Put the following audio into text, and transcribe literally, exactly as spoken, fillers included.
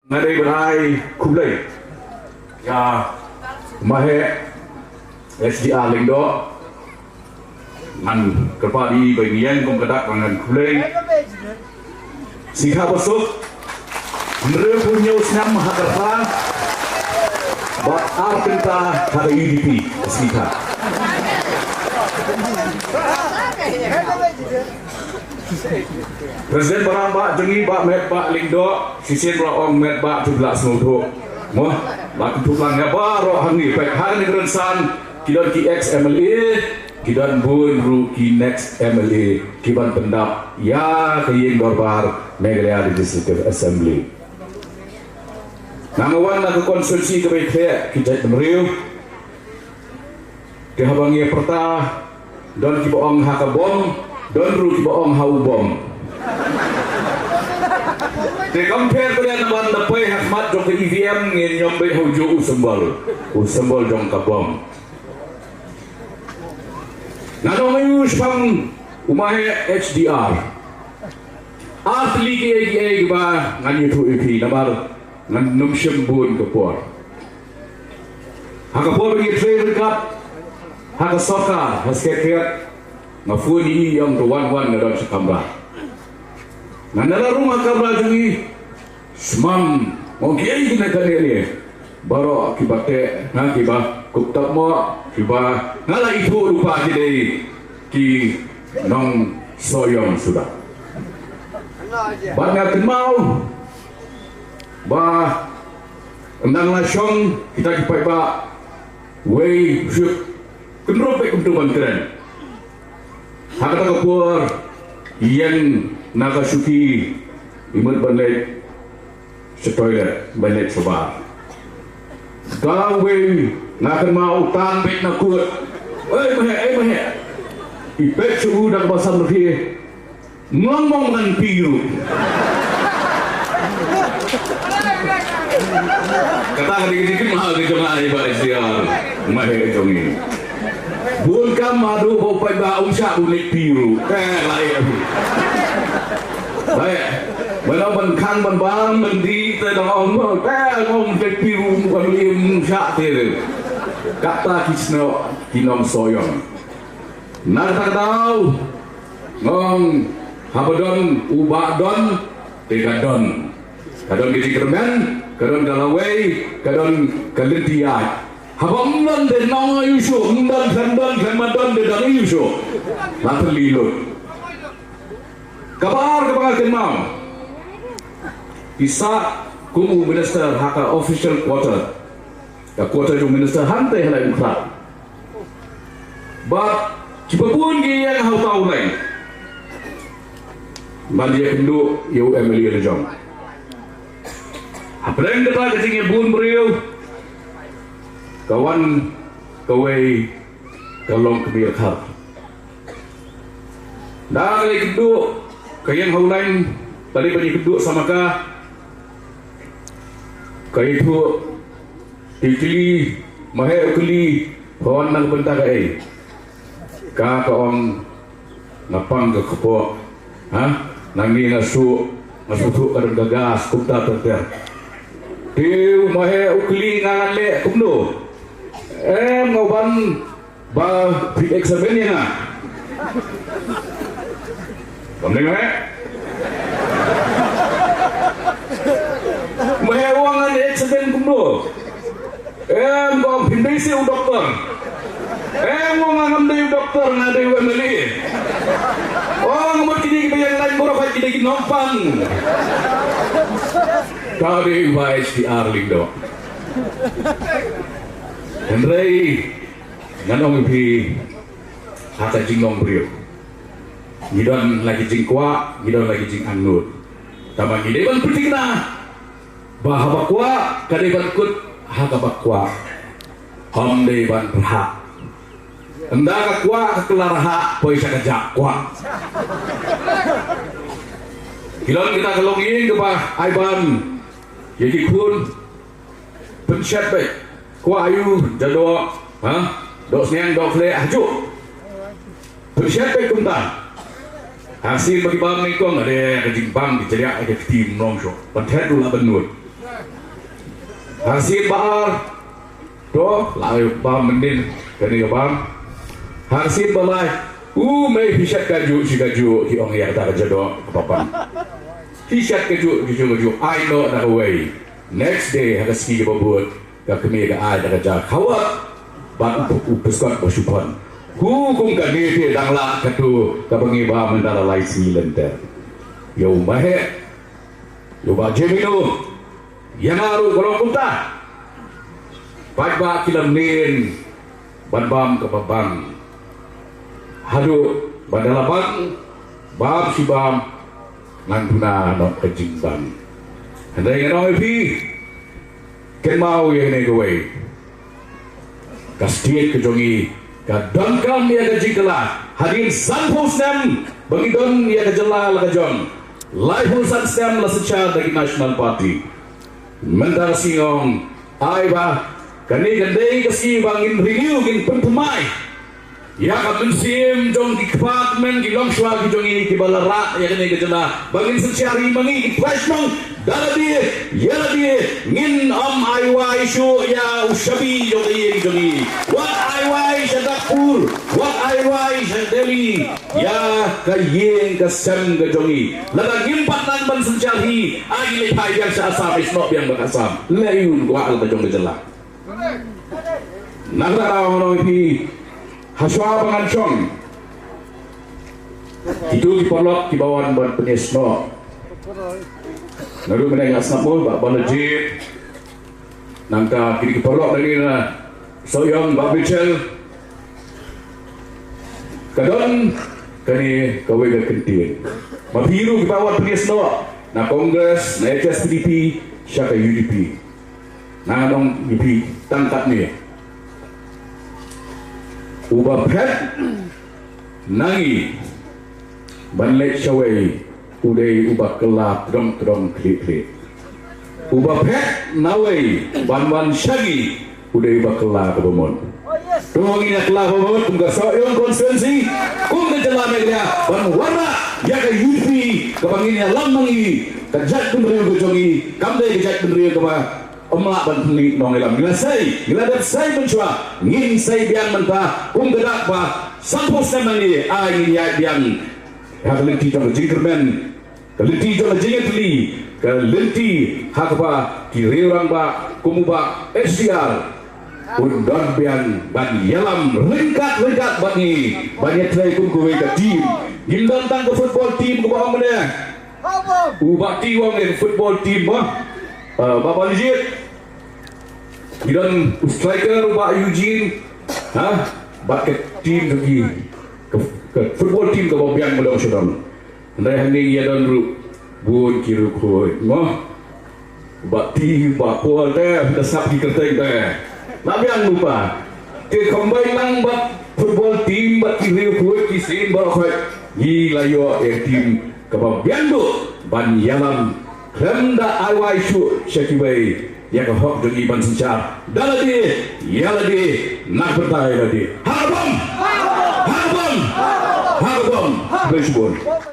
Nga dei ban ai khublei ïa u Maheh H D R Lyngdoh. Ngan kyrpad ïa i ba ïeng kum ka dak ba ngan khublei. Sngi kha ba suk, hynriewphew hynñiew snem ha ka rta bad ar kynta ha ka U D P. Sngi kha. President Barangbah jong ngi, Bah Met Bah Lyngdoh, shisien ba la ong Met Bah, to ba la sngewthuh. Mo, ba to ba la nga baroh hangne, peit hangne, ki don san, ki don ki ex M L A, ki don bun ruh ki next M L A, ki ban pyndap ïa ka ïing dorbar Meghalaya Legislative Assembly. Nga nga wan na ka constituency kaba ïateh ki jaitbynriew. Te haba ngi pyrta, don kiba ong ha ka bom, don ruh kiba ong ha u bom. Te kam pher ba dei na ban da poi ha khmat jong ka E V M ngin ïoh beit ha u juh u symbol, u symbol jong ka bom. Nga ong ïa u shaphang u Maheh H D R. Ar tylli kiei kiei kiba ngan ïathuh ïa phi namar ngan nym shim bun ka por. Ha ka por ba ngi trei ryngkat ha ka sorkar ha Secretariat, nga phone ïa i, i ong to wan wan, nga don sha kamra. Nga la rung ha kamra jong i, sngewbha, nga ong kiei kine kane ne. Baroh kiba teh, nga kiba kup tap mo, kiba nga la ithuh ruh ba ki dei ki nongsohiong suda. Bad nga kynmaw ba ynda nga la shong kita ki paidbah, wei shu kynrup beit kumta ban kren. Ha kata ka por, ïeng na ka shuki, i mut ban leit sha toilet, ban leit shabar. Kawei, nga kynmaw u tang beit na kut. Oi Maheh, oi Maheh. I peit sha u da kaba sam rkhie. Mlong mong ngan phi ruh. Kata ka dei ka jingkynmaw ka jong nga ïa i Bah H D R, Maheh jong ngi. Bun kam haduh ba u paidbah um shah ban leit phi ruh. Te la ïa phi. Ba ïa. Ba la ban khang ban bam ban dih te dang ong ba te ong leit phi ruh, ban leit um shah te. Kata ki snoh ki nongsohiong. Na kata ka daw, nga ong, haba don u Bah Don, te ka don. Ka don ka jingkyrmen, ka don ka lawei, ka don ka lynti ïaid. Haba ym don te nong ïa u shuh, ym don khlem don khlem ma don te don ïa u shuh. La pynlong lut. Kaba ar kaba nga kynmaw, i sah kum u minister ha ka official quarter. Ka quarter jong u minister hangtei ha Laitumkhrah. Bad kiba bun ki ïeng ha uta u lain ban ïakynduh ïa u M L A la jong. Hapdeng kata ka jingïabun briew, ka wan kawei ka longkmie khar. Da ka la ïakynduh, ka ïeng ha u lain, ka dei ban ïakynduh sama ka, ka ïathuh. Ki kylli, Maheh u kylli, pha wan na ka bynta kaei? Ka ka ong, nga pang ka kpoh. Ha? Nangne nga shu, nga shu thuh ka don ka gas, kumta ter ter. Te u Maheh u kylli nga ngan leh kumno? Em, nga wan ba phi examine ïa nga. Kam dei, Maheh? Maheh u ong ngan examine kumno? Em, ka ong phin dei seh u doktor. Em, u ong ngam dei u doktor, nga dei u M L A. Ong mut kine kiba ïeng lain baroh ki dei ki nongpang. Ka dei u Bah H D R Lyngdoh. Hynrei ngan ong ïa phi, ha ka jinglong briew, ngi don la ki jingkwah, ngi don la ki jingangnud. Tangba ngi dei ban pyrthikna ba haba kwah ka dei ban kut ha kaba kwah. Ym dei ban pyrhah. Ynda ka kwah ka kylla rhah, poi sha ka jak kwah. Ki don kita ka longïing kaba ai bam ïa ki khun. Pynshet beit. Kwah aïu, ja doh, ha? Doh sniang, doh khleh, hajuh. Pynshet beit kumta. Ha sien ba ki bam nyngkong, ade ka jingbam ki jriah, ade ka kti mlong shuh. Pynthet ruh lah ban nud. Ha ka sien ba ar, to, la ïa bam mynnin kane ka bam. Ha ka sien ba lai, u mei phi shat kajuh shi kajuh, ki ong ïa kata ka jadok ka bam. Phi shat kajuh, kajuh, kajuh, ai noh da kawei. Next day, ha ka sngi kaba bud, ka kmie ka ai da ka ja khawat bad u, u pskot ba shu pon. Ku kum kane te dang lah katu kaba ngi bam mynta la lai sngi lynter. Ïa u Maheh, ïa u Bah Jemino, ïa nga ruh ka long kumta. Paidbah ki la mlien ban bam kaba bang. Haduh ba da la bang, bam shi bam, ngan duna noh ka jingbam. Hynrei ngan ong ïa phi, kynmaw ïa kane kawei. Ka state ka jong ngi ka donkam ïa ka jingkylla. Hadien sanphew snem ba ngi don ïa ka jylla la ka jong, laiphew san snem la synshar da ki National Party. Mynta ka sngi nga ong, ai ba kane ka dei ka sngi ba ngin renew, ngin pynthymmai ïa ka mynsiem jong ki kpa tymmen, ki longshuwa ki jong ngi kiba la rah ïa kane ka jylla, ba ngin synshar hi ma ngi ki trai shnong da lade ïa lade. Ngin ym ai wai shuh ïa u shabi jong ka ïing jong ngi. Wat ai wai sha Nagpur, wat ai wai sha Delhi ïa ka ïing ka sem ka jong ngi. Lada ngim pat nang ban synshar hi, ai ngi leit phai biang sha Assam, ai snoh biang bad ka Assam. Leh ïa u kwah la ka jong ka jylla. Nangta nga ong ïa phi, hashwa ba ngan shong, kito ki paralok kiba wan ban pynïasnoh, naduh mynne nga sngap mo, Bah Balajied, nangta kito ki paralok na kine na Sohiong, Bah Mitchell, ka don kane kawei ka kyntien. Ma phi ruh kiba wan pynïasnoh na Congress, na H S P D P, sha ka U D P. Ngan ong ïa phi tang katne. Uba phet na ngi ban leit shawei u dei uba kylla tdong tdong khlieh khlieh. Uba phet na wei ban wan sha ngi u dei uba kylla kaba mut. To ngin ïa kylla kaba mut kum ka Sohiong constituency, kum ka jylla Meghalaya, ban wanrah ïa ka U D P kaba ngin ïalam ma ngi, ka jaitbynriew ka jong ngi kam dei ka jaitbynriew kaba ym lah ban pynlih nongïalam. Ngi la sei, ngi la dep sei mynshuwa, ngin sei biang mynta. Kum ka dak ba sanphew snem nangne, ai ngin ïaid biang ha ka lynti jong ka jingkyrmen, ka lynti jong ka jingïatylli, ka lynti ha kaba ki riew rangbah kum u Bah H D R un don biang ban ïalam ryngkat ryngkat bad ngi ban ïatrei kum kawei ka team. Ngim don tang ka football team kaba ong mynne. U Bah T u ong ïa ka football team mo. Ah, Bah Balajied, ngi don u striker u Bah Eugene, ha, bad ka team jong ki, ka, ka football team kaba biang ba long sha don. Hynrei hangne ngi ïa don ruh bun ki riewkhuid mo. Bah T, Bah Paul te, da sap ki kyrteng te. La biang lypa. Te combine lang bad football team bad ki riewkhuid ki sien baroh khoit. Ngi la ïoh ïa ka team kaba biang duh ban ïalam khlem da ai wai shuh sha kiwei ïa ka hok jong ngi ban synshar da lade ïa lade, na ka bynta ïa lade. Ha ka bom! Ha ka bom! Ha ka bom! Khublei shibun.